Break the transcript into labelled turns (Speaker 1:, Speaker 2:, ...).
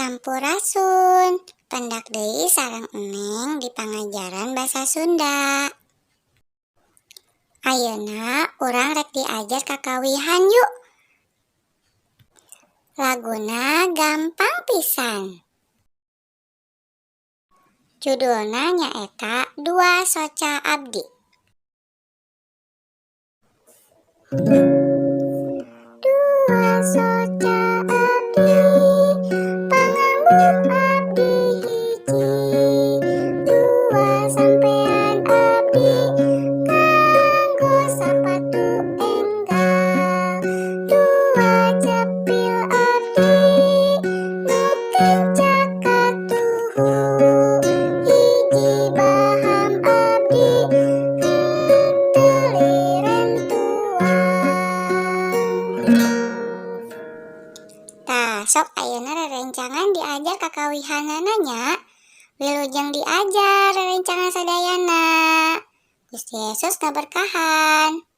Speaker 1: Sampurasun, pendak deui sareng Eneng di pangajaran basa Sunda. Ayeuna urang rek diajar kakawihan yuk. Laguna gampang pisan. Judulna nyaeta Dua Soca Abdi. Dua soca abdi, pangambuk abdi hiji. Dua sampean abdi, nganggo sapatu enggal. Dua cepil abdi, nu kenca katuhu. Hiji baham abdi, henteu liren tuang. Tah, sok ayeuna rerencangan diajar kakawihanana nya. Wilujeng diajar rerencangan sadayana. Gusti Yesus ngaberkahan.